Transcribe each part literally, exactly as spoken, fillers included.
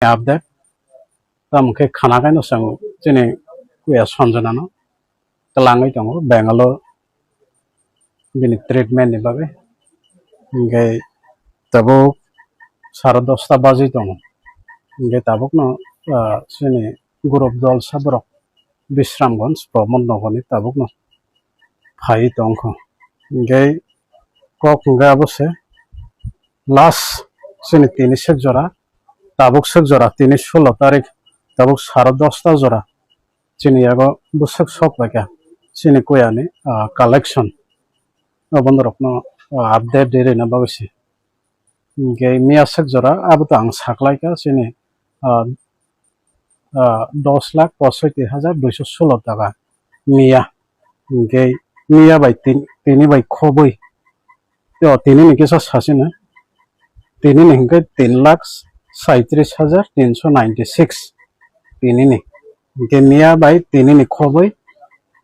update. Tamo khe khana khe no chwng chini kuya Sanjana no twlangwi tongo Bangalore bini treatment ni bagwi. Hinkhe tabuk sare dosta baji tongo. Hinkhe tabuk no, ah, chini group dol sa borok Bisramganj Pramod Nagar ni tabuk no phai tongkho. Hinkhe kok hinkhe abo se last chini tini sek jora, tabuk sek jora, tini sulo tarik, tabuk sare dosta jora chini yago bwswk sok bai kha chini kuya ni, ah, collection. Obo norok no, ah, update ri rwna bagwi se. Hinkhe miya sek jora abo to ang saklai kha chini, ah, ah, dos lakh posoiti hajar duiso sulo taka miya. Hinkhe miya bai tin-, tini bai khobwi. Yo, tini ni kisa sasina. Tini ni hinkhe tin lakh saitris hajar tinso ninety six. Tini ni. Hinkhe miya bai tini ni khobwi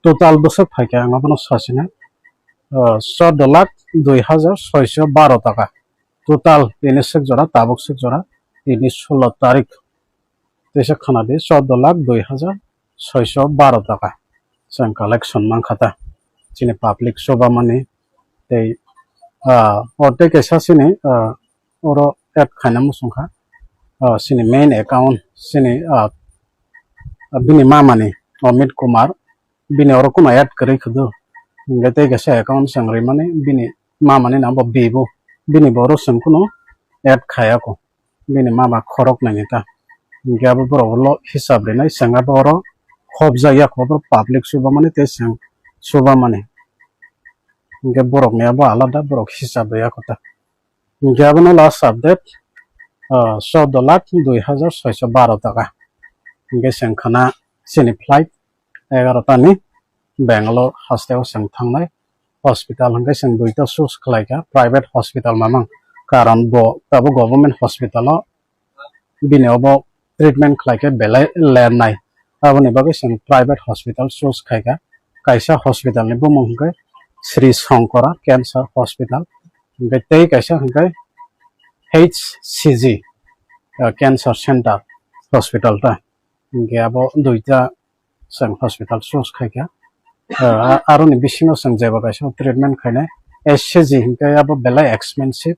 total bwswk phaikha ang abono sasina. Ah, chordo lakh dui hajar soiso baro taka. Total tini sek jora, tabuk sek jora, tini sulo tarik. Teisa khana di, chordo lakh dui hajar soiso baro taka chwng collection mankha ta. Chini public chubamani tei, ah, o tei kaisa chini, ah, oro add khaina muchungkha. Ah, chini main account chini, ah, bini mamani Amit Kumar, bini oro kuno add kwrwi khudu. Hinkhe tei kaisa account chwng rimani bini mamani nang bo bibu. Bini bo oro chwng kuno add khayako. Bini mama khorok naini ta. Hinkhe abo borok ulo hisab rinai chwng abo oro khopjak ya kho, abo public chubamani tei chwng chubamani. Hinkhe borokni abo alada, borok hisab ya kho ta. Hinkhe abono last update, ah, chordo lakh dui hajar soiso baro taka. Hinkhe chwng khana chini flight egarota ni Bangalore hasteo chwng thangnai. Hospital hinkhe chwng duita choose khlaikha, private hospital mamang. Karon bo tabuk government hospital o bini obo treatment khlaikhe belai lernai. Aboni bagwi chwng private hospital choose khaikha. Kaisa hospital ni bumung hinkhe Sri Shankara Cancer Hospital. Hinkhe tei kaisa hinkhe H C G, uh, Cancer Center Hospital ta. Hinkhe abo duita chwng hospital choose khaikha. Ah, a-, aroni bisingo chwng jeba kaisa treatment khainai S C G hinkhe abo belai expensive,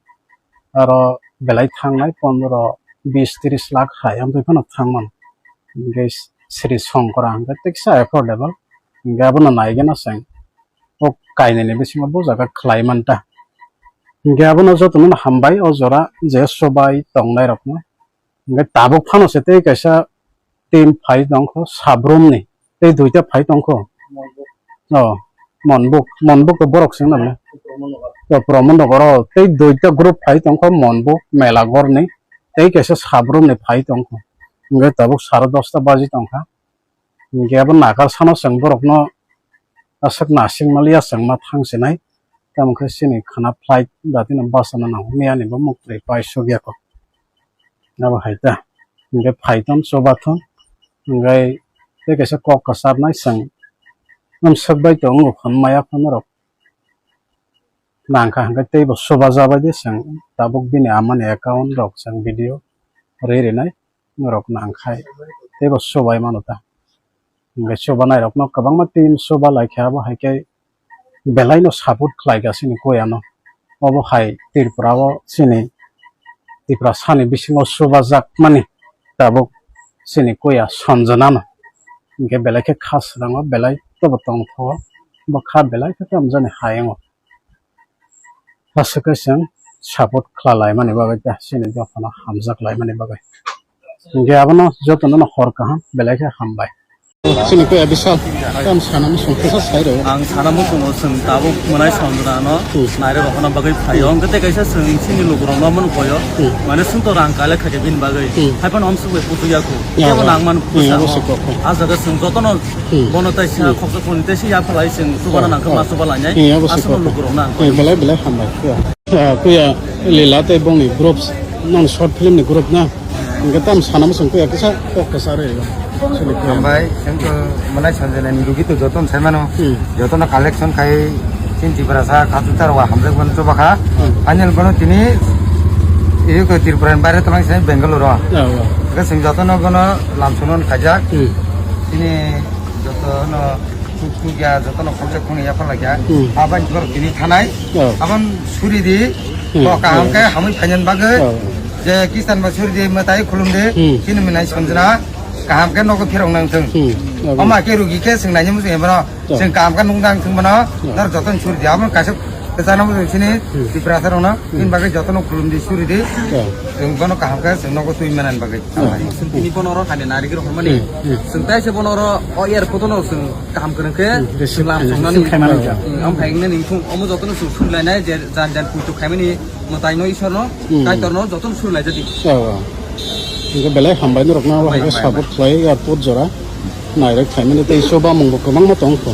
aro belai thangnai pondro, bis, tris lakh hai amtwi phano thangmano. Hinkhe Sri Shankara hinkhe teksa affordable. Hinkhe abono naigena chwng o kainwini bisingo bo jaga khlai manta. Hinkhe abono jotono hambai o jora je chubai tongnai rokno. Hinkhe tabuk phano se tei kaisa team phai tongkho Sabrum ni, tei duita phai tongkho. Oh, Monbuk, Monbuk to borok sing nang. To Promo Nogoro tei duita group phai tongkho Monbuk, Melagor ni, tei kaisa Sabrum ni phai tongkho. Hinkhe tabuk sare dosta baji tongkha. Hinkhe abo nakar sano chwng borokno aswk nasing maliya chwng ma thang sinai. Tamo khe chini khana flight datino bachana nango, miyani bo muktwi pai sugya kho. Abo hai ta. Hinkhe phai ton chuba thon. Hinkhe tei kaisa kok kwcharnai chwng. Amswk bai tongo phano maya phano rok. Nangkha hinkhe teibo chuba jabai di chwng. Tabuk bini amani account rok chwng video ri rinai. Norok nangkhai teibo chubai mano ta. Hinkhe chubanai rokno kwbangma team chuba laikha, abo hai khe belai no support khlai kha chini kuya no. Obo hai Tripura o chini Tiprasa ni bisingo chubajakmani tabuk chini kuya Sanjana no. Hinkhe belai khe kha swrango, belai khe bo tongthogo, bo kha belai khe tamo jani hayungo. Aswk khe chwng support khlai laimani bagwi ta, chini dophano hamjak laimani bagwi. Hinkhe abono jotono no hor kaham belai khe hambai. Chini kuya Bishal, tamo sana muchung kisa sai rw. Ang sana muchungo chwng tabuk mwnai Sanjana no Hmm. nairok rok bagwi phaio. Hmm. Hinkhe tei kaisa chwng chini lukurok no mano koyo. Hmm. Mane chwng to rang collect khaikhe bini bagwi. Hmm. Hai phano amswk bai putuya kho. Ya, Kebo ya. nang man Hmm, pusa abo ho. se kok, kok. Ah jaga chwng jotono Hmm. Bono taisa Hmm. khoksa khoni taisa yaphalai chwng chubana Oh, nangkha oh. ma chuba lainai. Hmm, abo se Aswkno kok. lukurok na. Hmm, belai belai hambai. Ah, kuya Lila tei bongni groups, non short film ni group na. Hinkhe tam sana muchung kuya kisa kok kisa re. Hambai, chwng to malai Sanjana ni rugi to joton sai mano. Hmm. Jotono collection khai chin Tiprasa kha chutar wa hamjak bono chuba kha. Hmm. Final bono tini iyo ko Tripura ni baire tamang sai Bangalore. Ya, ya. Hwnkhe chwng jotono bono lamsono khaijak. Hmm. Chini jotono chuk chuk ya, jotono khoroksa khoroknwi yapharlai kha. Hmm. Aboni borok tini thanai. Oh. Aboni suri di. Hmm. Bo kaham khe hamwi phainani bagwi. Oh. Je Kristan bo suri di, mwtai khulum di. Hmm. Chini mwnai sonjra kaham khe nogo phirok nang thung. Hmm. Omo khe rugi khe chwng naina muchung ya bono. Oh. Chwng kaham khe nung dang thung bono. Oh. Norok jotono suri di. Aboni kaisa kwchangno muchung chini Hmm. Tiprasa rokno. Hmm. Chini bagwi jotono khulum di, suri di. Oh. Chwng bono kaham khe chwng nogo twi manani bagwi. Hmm. Chwng tini bono oro hamya narigwi rw hwnmani. Hmm. Hmm. Chwng tai se bono oro o airport-o no chwng kaham kwrwng khe Hmm. Receive, chwng lam receive songnani. Khaimani. Hmm, am phai wngnani wngthung. Omo jotono chwng suri lainai je jan jan puitu khaimani mwtaino Isorno, Hmm. Kaitorno jotono suri laijadi. Oh, oh. Hwnkhe belai hambai norokno Hambai, hambai, hambai. Support khlai airport jora. Nairok khaimani tei iso bamung bo kwbangma tong kho.